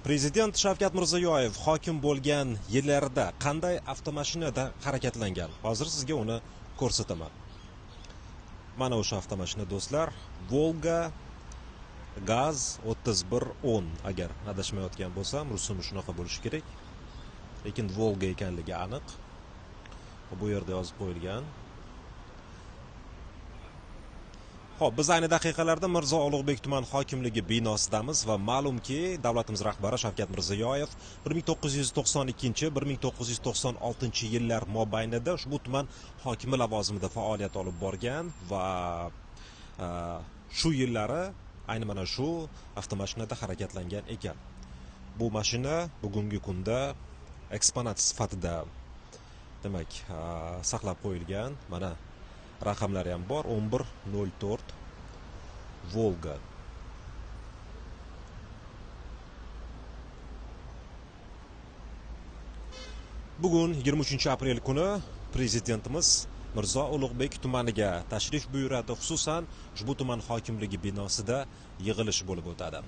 Prezident Shavkat Mirziyoyev hokim bo'lgan yillarida qanday avtomashinada harakatlangan? Hozir sizga uni ko'rsataman. Mana o'sha avtomashina do'stlar, Volga Gaz 3110, agar adashmayotgan bo'lsam, rusumi shunaqa bo'lishi kerak. Lekin Volga ekanligi aniq. Bu yerda yozib qo'yilgan. Xo'p, biz ayni daqiqalarda Mirzo Ulug'bek tuman hokimligi binosidamiz va ma'lumki, davlatimiz rahbari Shavkat Mirziyoyev 1992-1996 yillar mobaynida ushbu tuman hokimi lavozimida faoliyat olib borgan va shu yillari ayni mana shu avtomashinada harakatlangan ekan. Bu mashina bugungi kunda eksponat sifatida demak saqlab qo'yilgan. Mana raqamlari ham bor, 1104 Volga. Bugun 23 aprel kuni prezidentimiz Mirzo Ulug'bek tumaniga tashrif buyuradi. Xususan, ushbu tuman hokimligi binosida yig'ilish bo'lib o'tadi.